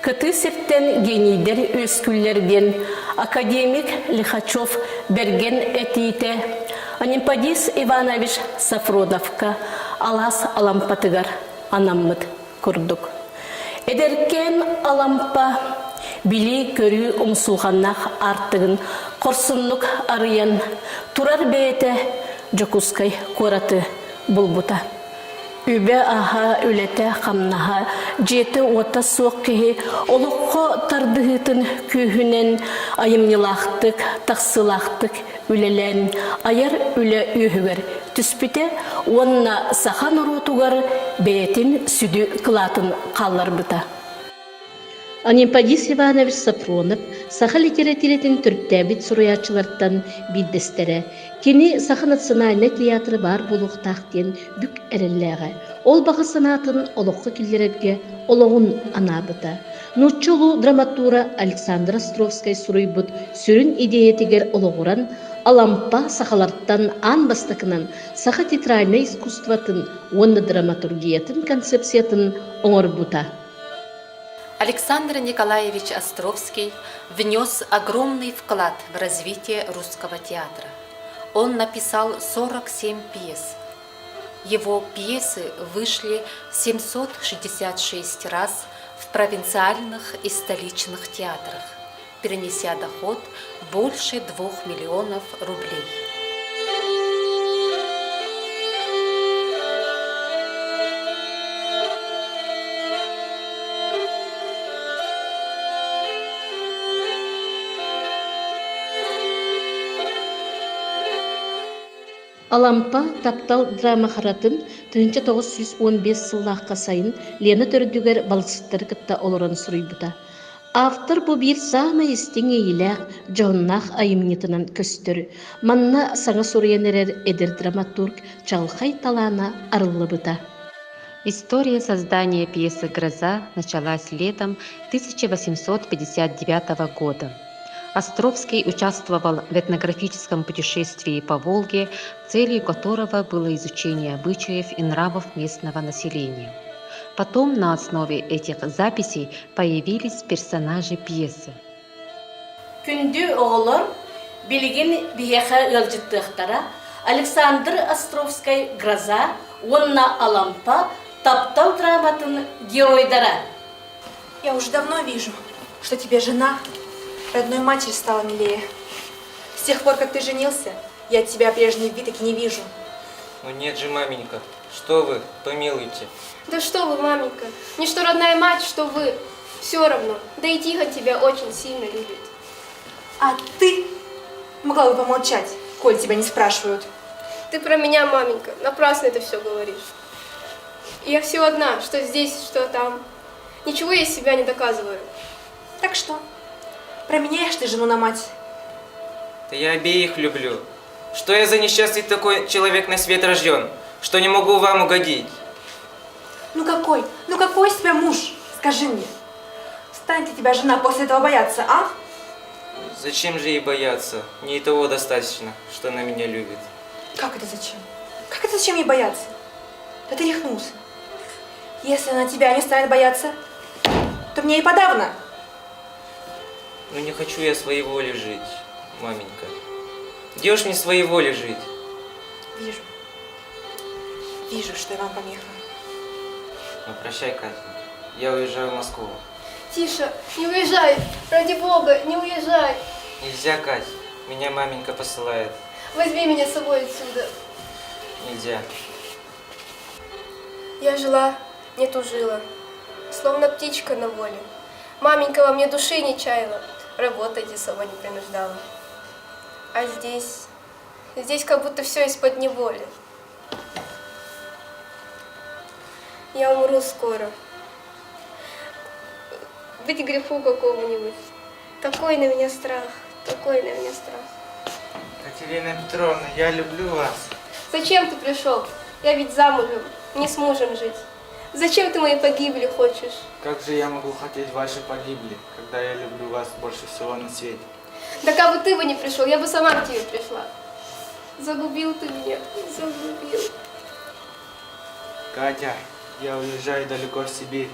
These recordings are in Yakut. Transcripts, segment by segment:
Кытыы сиртэн генийдэр үөскүүллэр диэн академик Лихачев бэргэн этиитэ Анемподист Иванович Софроновка алаас Алампатыгар анаммыт курдук. Эдэркээн Алампа билии-көрүү умсулҕаннаах аартыгын хорсуннук арыйан турар бэйэтэ Дьокуускай куораты булбута. Үбэ-аһа, үлэтэ-хамнаһа, дьиэтэ-уота суох киһи олоххо тардыһыытын күүһүнэн айымньылаахтык, тахсыылаахтык үлэлээн айар үлэ үөһүгэр түспүтэ уонна саха норуотугар бэйэтин сүдү кылаатын хаалларбыта. Анемподист Иванович Софронов саха литэрэтиирэтин төрүттээбит суруйааччылартан биирдэстэрэ. Кини Саха национальнай театра баар буолуохтаах диэн бүк эрэллээҕэ. Ол баҕа санаатын олоххо киллэрэргэ олоҕун анаабыта. Нуучча улуу драматура Александр Островскай суруйбут сүрүн идиэйэтигэр олоҕуран, Алампа сахалартан аан бастакынан саха театральнай искусствотын уонна драматургиятын концепциятын оҥорбута. Александр Николаевич Островский внес огромный вклад в развитие русского театра. Он написал 47 пьес. Его пьесы вышли 766 раз в провинциальных и столичных театрах, принеся доход больше 2 миллионов рублей. Алампа таптал драма харатын 1915 сыллаахха сайын Лена төрдүгэр балыксыттары кытта олорон суруйбута. Автор бу биир саамай истиҥ иэйиилээх, дьоһуннаах айымньытынан көстөр. Манна саҥа суруйан эрэр эдэр драматург чаҕылхай талаана арыллыбыта. История создания пьесы «Гроза» началась летом 1859 года. Островский участвовал в этнографическом путешествии по Волге, целью которого было изучение обычаев и нравов местного населения. Потом на основе этих записей появились персонажи пьесы. Күндү оҕолор, билигин биһиэхэ ыалдьыттыахтара Александр Островскай «Гроза» уонна Алампа таптал драматын геройдара. Я уже давно вижу, что тебе жена родной матери стала милее. С тех пор, как ты женился, я от тебя прежней любви таки не вижу. Ну нет же, маменька, что вы, помилуйте. Да что вы, маменька, мне что родная мать, что вы. Все равно, да и Тихон тебя очень сильно любит. А ты могла бы помолчать, коль тебя не спрашивают. Ты про меня, маменька, напрасно это все говоришь. Я все одна, что здесь, что там. Ничего я из себя не доказываю. Так что, променяешь ты жену на мать? Да я обеих люблю. Что я за несчастный такой человек на свет рожден, что не могу вам угодить? Ну какой, ну какой из тебя муж? Скажи мне. Станет ли тебя жена после этого бояться, а? Зачем же ей бояться? Мне и того достаточно, что она меня любит. Как это зачем? Как это зачем ей бояться? Да ты рехнулся. Если она тебя не станет бояться, то мне и подавно. Ну не хочу я своей воли жить, маменька. Где уж мне своей воли жить? Вижу. Вижу, что я вам помеха. Ну прощай, Катенька. Я уезжаю в Москву. Тише, не уезжай, ради бога, не уезжай. Нельзя, Кать. Меня маменька посылает. Возьми меня с собой отсюда. Нельзя. Я жила, не тужила, словно птичка на воле. Маменька во мне души не чаяла, работать особо не принуждала. А здесь, здесь как будто все из-под неволи. Я умру скоро. Быть греху какому-нибудь. Такой на меня страх, такой на меня страх. Катерина Петровна, я люблю вас. Зачем ты пришел? Я ведь замужем, не с мужем жить. Зачем ты моей погибели хочешь? Как же я могу хотеть вашей погибели, когда я люблю вас больше всего на свете? Да как бы ты бы не пришел, я бы сама к тебе пришла. Загубил ты меня, загубил. Катя, я уезжаю далеко в Сибирь.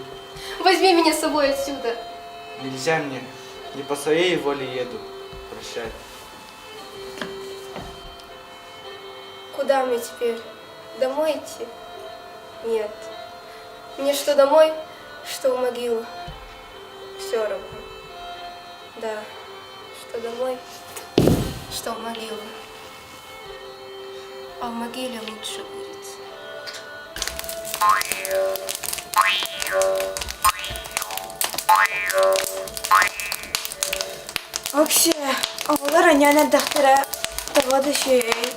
Возьми меня с собой отсюда. Нельзя мне, не по своей воле еду. Прощай. Куда мне теперь? Домой идти? Нет. Мне что домой, что в могилу. Все равно. Да, что домой, что в могилу. А в могиле лучше будет. Окси, оҕолор анньан эрдэхтэрэ тоҕо да үчүгэй.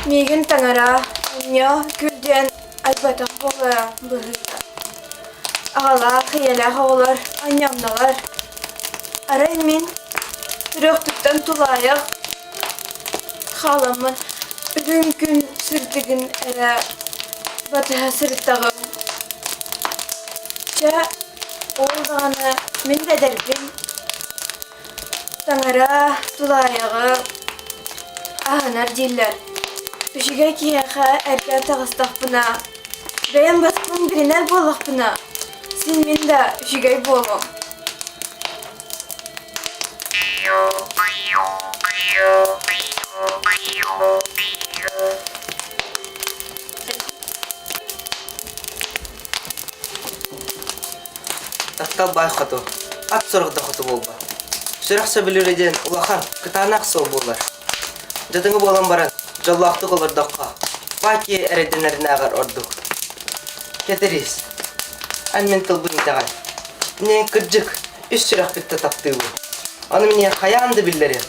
Миигин таҥара, онньо күл диэн айбатах буолара быһыыта. Аҕалаах, ийэлээх оҕолор анньамналар. Арай мин төрүөхтүттэн тулаайах хааламмын үрүҥ күн сырдыгын эрэ батыһа сырыттаҕым. Чэ, ол даҕаны мин да эдэрбин. Таҥара тулаайаҕы аһынар дииллэр. Үчүгэй киһиэхэ эргэ таҕыстахпына, бэйэм баспын билинэр буоллахпына, син мин да үчүгэй буолуом. Таптал баай хоту, ат сорох да хоту буолбат. Сүрэх сөбүлүүрэ диэн улахан, кытаанах суол буолар. Дьадаҥы буолан баран, дьоллоохтук олордоххо, баай киһи эрэйдэнэринээҕэр ордук. Кэтириис, эн мин тылбын итэҕэй. Мин кырдьык, үс сүрэхпит да таптыыбын. Ону мин хайаан да биллэриэм.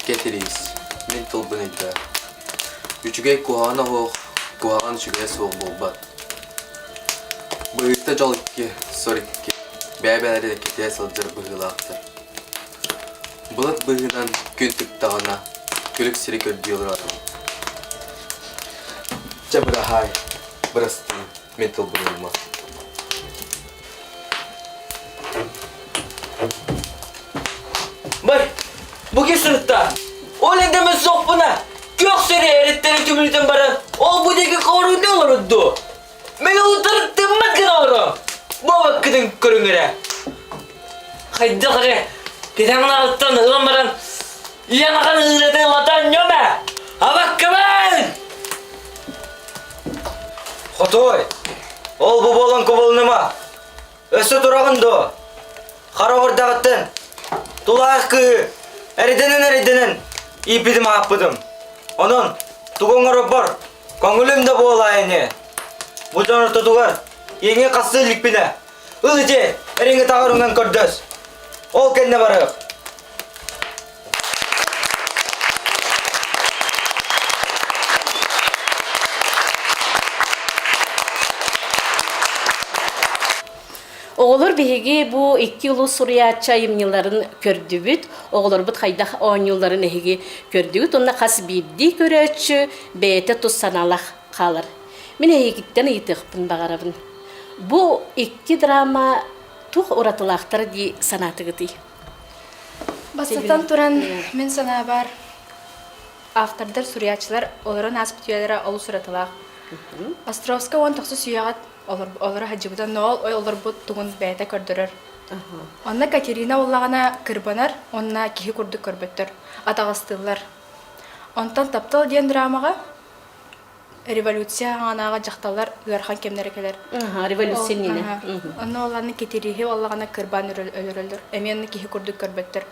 Кэтириис, мин тылбын өйдөө. Үчүгэй куһаҕана суох, куһаҕан үчүгэйэ суох буолбат. Быһыыта дьол икки, сор икки, бэйэ-бэйэлэрин иккитигэр сылдьар быһыылаахтар. Былыт быыһынан күн тыктаҕына, күлүк сири көрдүү олорорум. Чэ быраһаай, бырастыы, мин тылбын ылыма. Бай, бу ким сырытта? Ол эндеме суохпуна, күөх сири эриттэрин түмүлүтэн баран, ол бу диэки хоруйда олорудду. Мен утары тыммат гына олором. Бу абаккытын көрүҥ эрэ. Хайдах эрэ, кэтэмнаҕыттан ылан баран, ийэм ахан ыыратын ылатан ньөмэ! Абаккабын! Хотой, ол бу буолан кубулунума. Өссө тураҕын дуо? Хара оҕурдаҕыттан тулаах кыыһы эридэнэн-эридэнэн ииппитим ааппытым. Онон тугу оҥоробор көҥүлүм да буолаа ини. Бу дьон ортотугар иэҥи хасыы иликпинэ, ыл ити эриҥи таҕар уҥан көрдөс. Ол кэннэ барыах. Оҕолор биһиги бу икки улуу суруйааччы айымньыларын көрдүбүт. Оҕолорбут хайдах оонньуулларын эһиги көрдүгүт. Онно хас биирдии көрөөччү бэйэтэ тус санаалаах хаалар. Мин эһигиттэн ыйытыахпын баҕарабын. Бу икки драма туох уратылаахтар дии санаатыгытый? Бастатан туран, мин санаабар, автордар, суруйааччылар олорон ааспыт үйэлэрэ олус уратылаах. Островскай уон тохсус үйэҕэ олоро сылдьыбыта, но ол олорбут тугун бэйэтэ көрдөрөр. Онно Катерина буоллаҕына кырбанар уонна киһи курдук көрбөттөр, атаҕастыыллар. Онтон «Таптал» диэн драмаҕа революция аҥанааҕы дьахталлар ыарахан кэмнэрэ кэлэр. Революция иннинэ. Онно оллааны китирииһи оллаҕына кырбаан өлөрөллөр. Эмиэ онно киһи курдук көрбөттөр.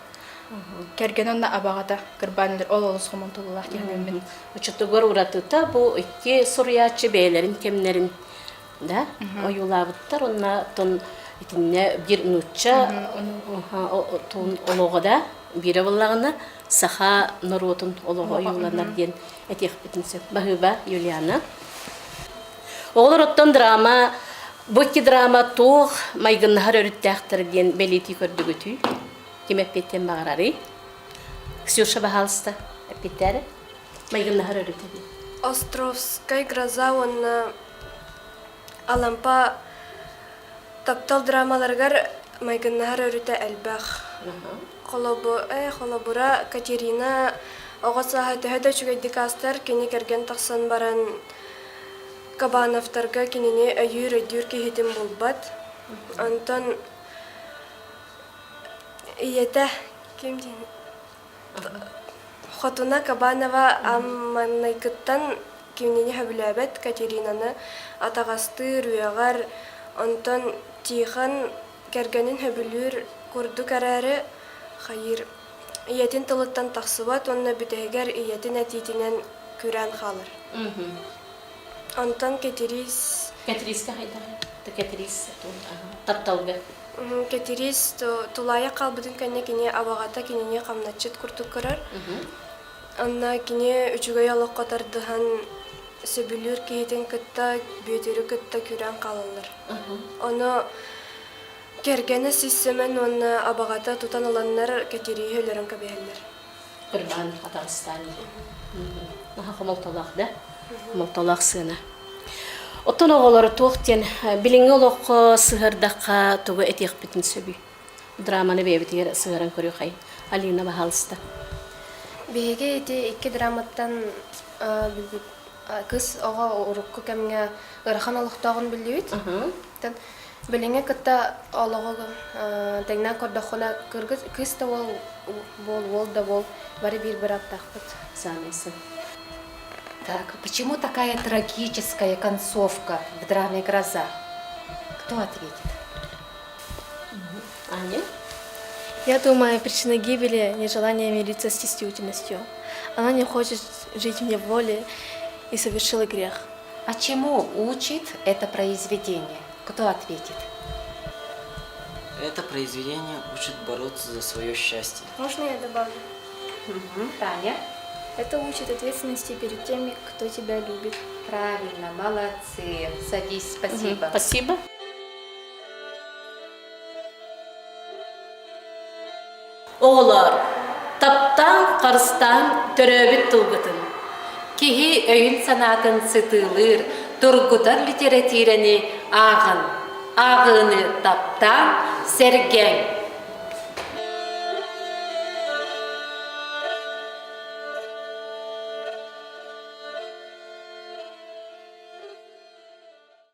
Кэргэн онно абаҕата кырбаан өлөр. Ол олус хомолтолуулаах киһи Оччотугар уратыта бу икки суруйааччы бэйэлэрин кэмнэрин да ойуулаабыттар уонна тон итиннэ биир нуучча олоҕо да биирэ буоллаҕына саха норуотун олоҕо ойууланар диэн этиэхпитин сөп. Баһыыба, Юлиана. Оҕолор оттон драма, бу икки драма туох майгыннаһар өрүттээхтэр диэн бэлиэтии көрдүгүтүй? Ким эппиэттиэн баҕарарый? Ксюша, баһаалыста, эппиэттээри. Майгыннаһар өрүтэ диэн. Островскай гроза уонна Алампа таптал драмаларыгар майгыннаһар өрүтэ элбэх. Холобура, Катерина оҕо сааһа төһө да үчүгэйдик аастар, кини кэргэн тахсан баран. Кабановтарга кинини өйүүр-өйдүүр киһитин булбат. Онтон ийэтэ ким диэн Хотуна Кабанова маҥнайгыттан кинини сөбүлээбэт Катеринаны атаҕастыыр, үөҕэр, онтон Тихон кэргэнин сөбүлүүр курдук эрээри, хайыыр ийэтин тылыттан тахсыбат уонна бүтэһигэр ийэтин этиитинэн күрээн хаалар. Онтон Кэтириис Кэтириискэ хайдах? Кэтириис тапталга. Кэтириис тулаайах хаалбытын кэннэ кини абаҕата кинини хамначчыт курдук көрөр. Онно кини үчүгэй олоххо тардыһан сөбүлүүр киһитин кытта Бүөтүрү кытта күрээн хаалаллар. Ону кэргэнэ Сис Сэмэн уонна абаҕата тутан ыланнар Кэтирииһи өлөрөн кэбиһэллэр. Кырбаан атаҕастаан Наһаа хомолтолоох да? Хомолтолоох сыана. Оттон оҕолору туох диэн билиҥҥи олоххо сыһыардахха тугу этиэхпитин сөбүй? Драманы бэйэбитигэр сыһыаран көрүөхэй. Алина, баһаалыста. Биһиги ити икки драматтан кыс оҕо урукку кэмҥэ ыарахан олохтооҕун биллибит. Билиҥҥи кытта олоҕу тэҥнээн көрдөххүнэ, кыргыз кыыс да уол буол, уол да буол, бары биир бырааптаахпыт. Саамай сөп. Так, почему такая трагическая концовка в драме «Гроза»? Кто ответит? Аня? Я думаю, причина гибели – нежелание мириться с действительностью. Она не хочет жить вне воли и совершила грех. А чему учит это произведение? Кто ответит? Это произведение учит бороться за свое счастье. Можно я добавлю? Угу, Таня? Это учит ответственности перед теми, кто тебя любит. Правильно, молодцы. Садись, спасибо. Угу, спасибо. Оҕолоор, таптаан, харыстаан төрөөбүт тылгытын. Киһи өйүн-санаатын сытыылыыр, тургутар литэрэтиирэни ааҕын. Ааҕыыны таптаан, сэргээҥ.